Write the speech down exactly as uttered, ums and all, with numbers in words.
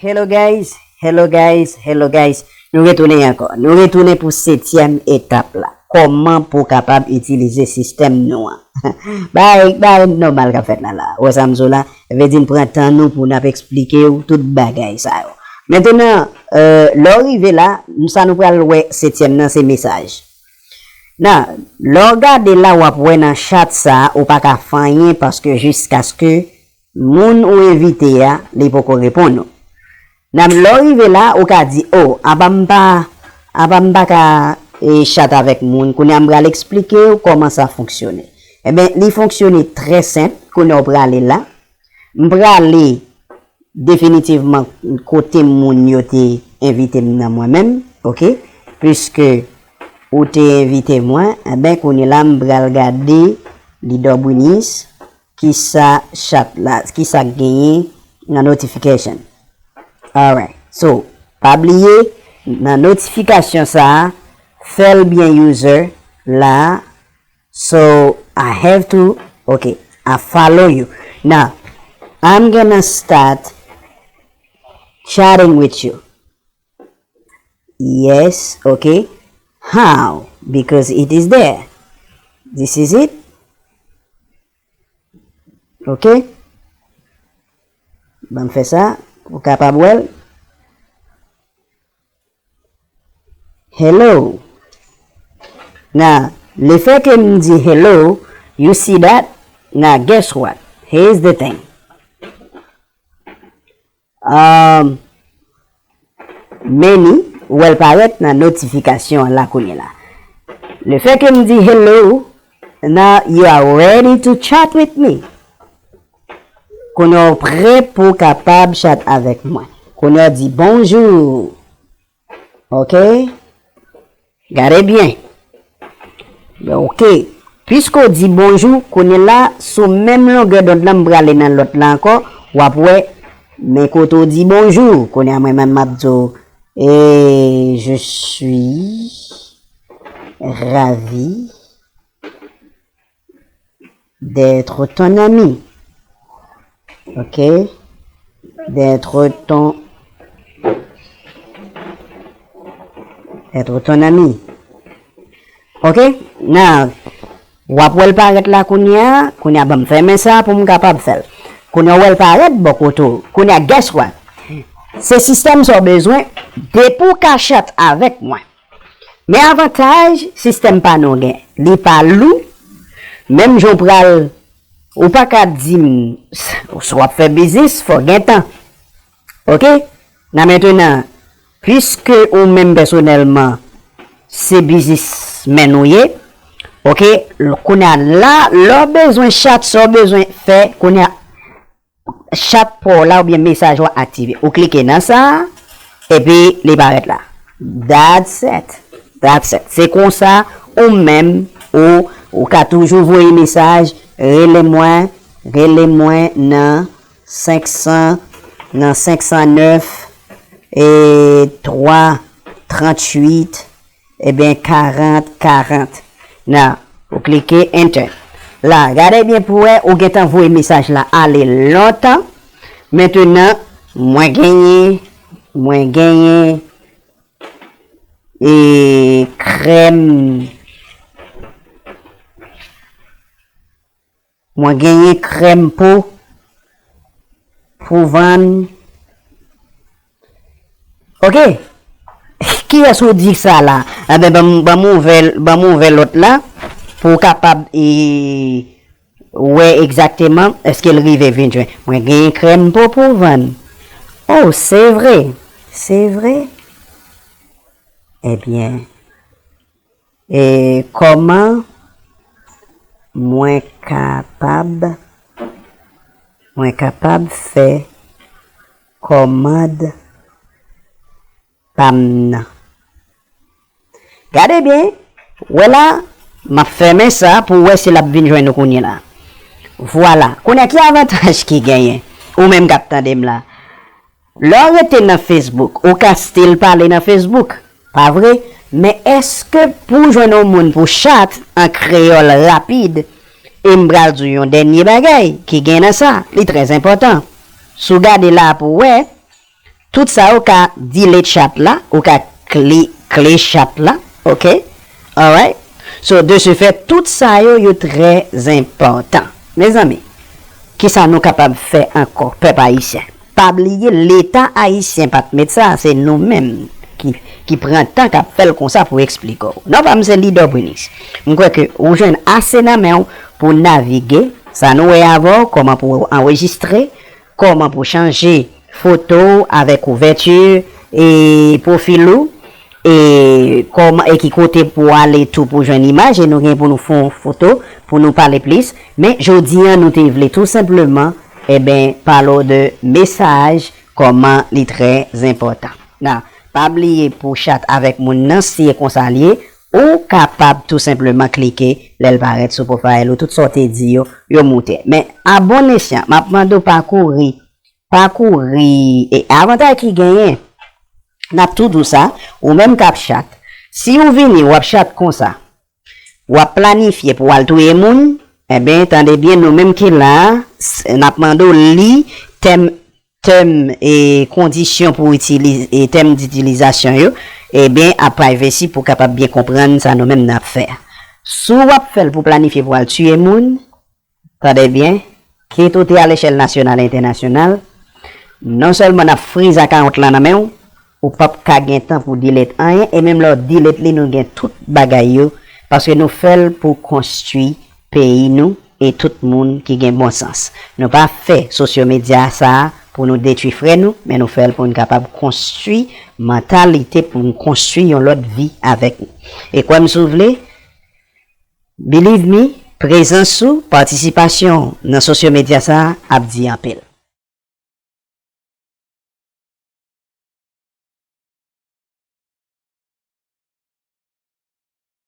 Hello guys, hello guys, hello guys. Nou retounen ankò. Nou retounen pou setyèm etap la. Kòman pou w kapab itilize sistèm nou an. Bay, bay nòmal k ap fèt la la. Ou wè sa m di w la? Vle di n pran tan nou pou n ap eksplike w tout bagay sa yo. Mentenan, euh, lè w rive la, sa nou pral wè setyèm nan se mesaj. Nan, lè w gade la, w ap wè nan chat sa, ou pa ka fè anyen paske jiskaske moun ou envite a, li poko reponn ou. Nan, lè w rive la, ou ka di, "O, apa m pa, apa m pa ka e, chat avèk moun." Kounye a m pral eksplike w kòman sa fonksyone. Enben, li fonksyone trè senp. Kounye a w prale la. M prale definitivman kote moun yo te envite m nan mwen menm, oke? Piske ou te envite mwen, enben, kounye la m pral gade Lidò Brinis, kisa chat la, kisa k genyen nan notification. Alright. So, pa bliye, nan notifikasyon sa a, fè l byen user la. So, I have to, okay, I follow you. Now, I'm gonna start chatting with you. Yes, okay. How? Because it is there. This is it. Okay. Ban m fè sa, ou kapab wè l. Hello. Now, le fait que m di hello, you see that? Now, guess what? Here's the thing. Um, many, ou wè l parèt nan notifikasyon an la kounye la. Le fait que m di hello, now you are ready to chat with me. Kounye a w prè pou w kapab chat avèk mwen. Kounye a w di bonjou. Oke? Gade byen. Oke. Piske w di bonjou, kounye la, sou menm longè dond lan, m prale nan lòt la ankò, w ap wè, men kote w di bonjou. Kounye a, mwen menm, m ap di w, et je suis ravi d'être ton ami. Ok? D'être ton, d'être ton ami. Ok? Now, w ap wè l parèt la kounye a. Kounye a, ban m fèmen sa pou m kapab fè l. Kounye a, w wè l parèt bò kote w. Kounye a, guess what? Se sistèm sa w bezwen depi w ka chat avèk mwen. Men avantaj sistèm pa nou gen, li pa lou, menm jan w pral, ou pa ka di m, si w ap fè biznis, fò w gen tan. Oke? Nan mentenan, piske ou menm pèsonèlman, se biznismèn ou ye, oke? Kounye a la, lè w bezwen chat, sa w bezwen fè, kounye a, chat pa w la oubyen mesaj ou aktive. Ou klike nan sa, epi li parèt la. That's it. That's it. Se konsa, ou menm, ou, ou ka toujou voye mesaj, rele mwen, rele mwen nan senk san, nan senk san nèf, e twa, tranntuit, Ebyen, karant, karant. Nan, ou klike enter. La, gade byen pou wè, ou gentan voye mesaj la ale lontan. Mentenan, mwen genyen, mwen genyen, e, krèm. Mwen genyen krèm po pou vann. Oke. Kiyès ou di sa la? Enben, ban m, ban m ouvè, ban m ouvè lòt la pou w kapab, e, wè egzakteman èske l rive vin jwenn. Mwen genyen krèm po pou vann. Oh, se vre. Se vre. Ebyen, E kòman mwen kapab, mwen kapab fè kòmand pa m nan? Gade byen, wè la, m ap fèmen sa pou w wè si l ap vin jwenn ou kounye la. Vwala. Kounye a, ki avantaj ki genyen? Ou menm k ap tande m la. Lè w rete nan Facebook, ou ka still pale nan Facebook, pa vre? Men èske pou w jwenn yon moun pou chat an kreyòl rapid, e m pral di w yon dènye bagay ki gen nan sa, li trè enpòtan. Si w gade la pou w wè, Tout sa yo ka delete chat la, ou ka kle, kle chat la, ok? Alright? So, de ce fait, tout sa yo, yo trè enpòtan. Mezanmi, kisa nou kapab fè ankò, pèp ayisyen? Pa bliye, Leta ayisyen pa t met sa, se nou menm ki, ki pran tan k ap fè l konsa pou eksplike w. Non pa m se Leader Brinis. M kwè ke ou jwenn ase nan men w pou navige, sa nou wè avè w, kòman pou anrejistre, kòman pou chanje foto w avèk kouvèti e pwofil ou, e kòman, e ki kote pou w ale tou pou jwenn imaj, e nou gen pou nou fè yon foto pou nou pale plis. Men jodi a, nou te vle tou senpleman, eben, pale w de mesaj, kòman li trè enpòtan. Nan, pa bliye pou chat avèk moun nan, si e konsa l ye, ou kapab tou senpleman klike lè l parèt sou profile ou, tout sa w te di yo, yo moute. Men abòne syan, m ap mande w pa kouri, pa kouri. E avantaj ki genyen, n ap tou di w sa, ou menm k ap chat, si w vini, w ap chat konsa, w ap planifye pou w al touye moun, eben, tande byen, nou menm ki la a, s-, n ap mande w li tèm, tèm e kondisyon pou itilize, e tèm ditilizasyon yo, eben, ap privacy pou w kapab byen konprann sa nou menm n ap fè a. Si w ap fè l pou planifye pou w al tiye moun, tande byen, kit ou te a lechèl nasyonal e entènasyonal, non sèlman n ap friz akawont lan nan men w, ou p ap ka gen tan pou delete anyen, e menm lè w delete li, nou gen tout bagay yo, paske nou fè l pou konstwi peyi nou e tout moun ki gen bon sans. Nou pa fè sosyo medya sa a pou nou detwi frè nou, men nou fè l pou n kapab konstwi mantalite, pou n konstwi yon lòt vi avèk nou. E kwè m si w vle, believe me, prezans ou, patisipasyon w nan sosyo medya sa a ap di anpil.